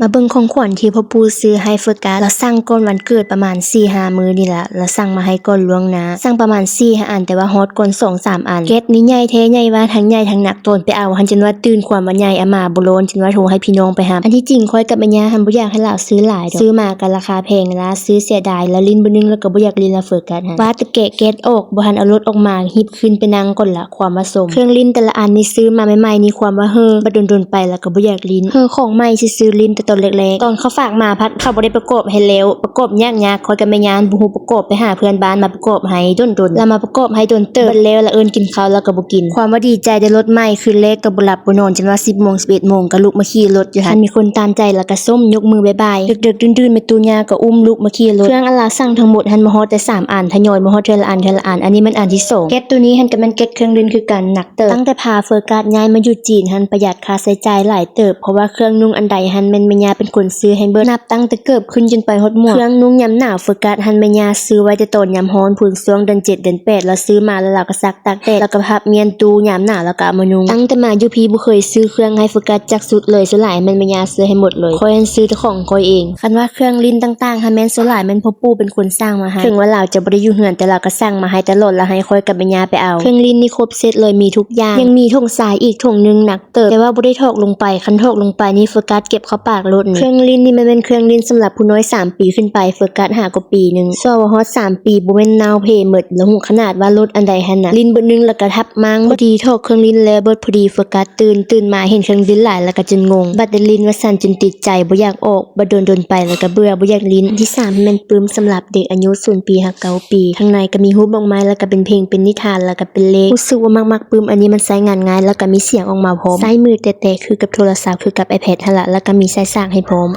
ມາເບິ່ງຂອງຂວັນທີ່ພໍ່ປູ່ຊື້ໃຫ້ໂຟກັສ. ລາວສັ່ງກ່ອນວັນເກີດປະມານສີ່ຫ້າມື້ນີ້ລະ, ລາວສັ່ງມາໃຫ້ກ່ອນລ່ວງໜ້າ, ສັ່ງປະມານສີ່ຫ້າອັນ ແຕ່ວ່າຮອດກ່ອນສອງສາມອັນ. ແກັດນີ້ໃຫຍ່ແທ້ໃຫຍ່ວ່າ, ທັງໃຫຍ່ທັງໜັກ, ຕອນໄປເອົາຫັ້ນຈົນວ່າຕື່ນຄວາມວ່າໃຫຍ່, ອາມ່າບໍ່ຮ້ອນ ຈົນວ່າໂທໃຫ້ພີ່ນ້ອງໄປຮັບ. ອັນທີ່ຈິງຂ້ອຍກັບແມ່ຍ່າຫັ້ນບໍ່ຢາກໃຫ້ລາວຊື້ຫຼາຍດອກ, ຊື້ມາກໍລາຄາແພງລະ, ຊື້ເສຍດາຍ, ລາວຫຼິ້ນບຶດໜຶ່ງລະກໍບໍ່ຢາກຫຼິ້ນລະ ໂຟກັສຫັ້ນ. ວ່າແຕ່ແກະແກັດອອກ, ບໍ່ທັນເອົາລົດອອກມາ, ຮີບຂຶ້ນໄປນັ່ງກ່ອນລະ. ຄວາມວ່າສົມ. ເຄື່ອງຫຼິ້ນແຕ່ລະອັນນີ້ຊື້ມາໃໝ່ໆນີ້ຄວາມວ່າເຮີ້, ບັດດົນໆໄປລະກໍບໍ່ຢາກຫຼິ້ນ. ເຮີ້ຂອງໃໝ່ຊື່ໆ, ຫຼິ້ນແຕ່ຕອນແລກໆ. ຕອນເຂົາຝາກມາພັດເຂົາບໍ່ໄດ້ປະກອບໃຫ້ແລ້ວ, ປະກອບຍາກໆ, ຂ້ອຍກັບແມ່ຍ່າຫັ້ນບໍ່ຮູ້ປະກອບ, ໄປຫາເພື່ອນບ້ານມາປະກອບໃຫ້ດົນໆ, ລະມາປະກອບໃຫ້ດົນເຕີບ. ບັດແລ້ວລະເອີ້ນກິນເຂົ້າລະກໍບໍ່ກິນ. ຄວາມວ່າດີໃຈໄດ້ລົດໃໝ່, ຄືນແລກກໍບໍ່ຫຼັບບໍ່ນອນ, ຈົນວ່າສິບໂມງ ສິບເອັດໂມງກໍລຸກມາຂີ່ລົດຢູ່ຫັ້ນ. ຄັນມີຄົນຕາມໃຈລະກໍຊົມ, ຍົກມືບາຍບາຍ. ດຶກໆ ດື່ນໆ ແມ່ຕູ້ຍ່າກໍອຸ້ມລຸກມາຂີ່ລົດ. ເຄື່ອງອັນລາວສັ່ງທັງໝົດຫັ້ນມາຮອດແຕ່ສາມອັນ, ທະຍອຍມາຮອດເທື່ອລະອັນ ເທື່ອລະອັນ. ອັນນີ້ແມ່ນອັນທີສອງ. ແກັດໂຕນີ້ຫັ້ນກໍແມ່ນແກັດເຄື່ອງຫຼິ້ນຄືກັນ, ໜັກ ເຕີບ. ຕັ້ງແຕ່ພາໂຟກັສຍ້າຍມາຢູ່ຈີນຫັ້ນປະຢັດຄ່າໃຊ້ຈ່າຍຫຼາຍເຕີບ, ເພາະວ່າເຄື່ອງນຸ່ງອັນໃດຫັ້ນແມ່ນແມ່ຍ່າເປັນຄົນຊື້ໃຫ້ເບິດ, ນັບຕັ້ງແຕ່ເກີບຂຶ້ນຈົນໄປຮອດໝວກ. ເຄື່ອງນຸ່ງຍາມໜາວໂຟກັສຫັ້ນແມ່ຍ່າຊື້ໄວ້ແຕ່ຕອນຍາມຮ້ອນພຸ້ນ, ຊ່ວງເດືອນເຈັດເດືອນແປດ ລາວຊື້ມາລະລາວກໍຊັກຕາກແດດ, ລາວກໍພັບມ້ຽນຕູ້ຍາມໜາວ ລາວກໍເອົາມານຸ່ງ. ຕັ້ງແຕ່ມາຢູ່ພີ້ບໍ່ເຄີຍຊື້ເຄື່ອງໃຫ້ໂຟກັສຈັກຊຸດເລີຍ, ສ່ວນຫຼາຍແມ່ນແມ່ຍ່າຊື້ໃຫ້ໝົດເລີຍ, ຂ້ອຍຫັ້ນຊື້ແຕ່ຂອງຂ້ອຍເອງ. ຄັນວ່າເຄື່ອງຫຼິ້ນຕ່າງໆຫັ້ນແມ່ນສ່ວນຫຼາຍແມ່ນພໍ່ປູ່ເປັນຄົນສັ່ງມາໃຫ້, ເຖິງວ່າລາວຈະບໍ່ໄດ້ຢູ່ເຮືອນ ແຕ່ລາວກໍສັ່ງມາໃຫ້ຕະຫຼອດ ລະໃຫ້ຂ້ອຍກັບແມ່ຍ່າໄປເອົາ. ເຄື່ອງຫຼິ້ນນີ້ຄົບເຊັດເລີຍ, ມີທຸກຢ່າງ, ຍັງມີຖົງຊາຍອີກຖົງໜຶ່ງໜັກ ເຕີບ, ແຕ່ວ່າບໍ່ໄດ້ຖອກລົງໄປ, ຄັນຖອກລົງໄປນີ້ໂຟກັສເກັບເຂົ້າປາກໂລດນີ້. ເຄື່ອງຫຼິ້ນນີ້ມັນແມ່ນເຄື່ອງຫຼິ້ນສຳລັບຜູ້ນ້ອຍສາມປີຂຶ້ນໄປ, ໂຟກັສຫາກໍປີໜຶ່ງ, ຊອກວ່າຮອດສາມປີບໍ່ແມ່ນເນົ່າເພເໝິດ, ລະຫຸຂະໜາດວ່າລົດອັນໃດຫັ້ນນະ, ຫຼິ້ນບຶດໜຶ່ງລະກະທັບມ້າງ. ພໍດີຖອກເຄື່ອງຫຼິ້ນແລ້ວເບິດ, ພໍດີໂຟກັສຕື່ນ, ຕື່ນມາເຫັນເຄື່ອງຫຼິ້ນຫຼາຍລະກະຈົນງົງ, ບັດໄດ້ຫຼິ້ນວ່າຊັ້ນ, ຈົນຕິດໃຈບໍ່ຢາກອອກ, ບັດດົນໆໄປລະກະເບື່ອ, ບໍ່ຢາກຫຼິ້ນ. ອັນທີສາມແມ່ນປຶ້ມສຳລັບເດັກອາຍຸສູນປີຫາເກົ້າປີ, ຂ້າງໃນກະມີຮູບດອກໄມ້ ລະກະເປັນເພງ, ເປັນນິທານ, ລະກະ ເປັນເລກ. ຮູ້ສຶກວ່າມັກໆປຶ້ມ, ອັນນີ້ມັນໃຊ້ງານງ່າຍ ແລ້ວກະມີສຽງອອກມາພ້ອມ. ໃຊ້ມືແຕະໆຄືກັບໂທລະສັບ ຄືກັບ iPad ຫັ້ນລະ, ແລ້ວກະມີສາຍສາກໃຫ້ພ້ອມ.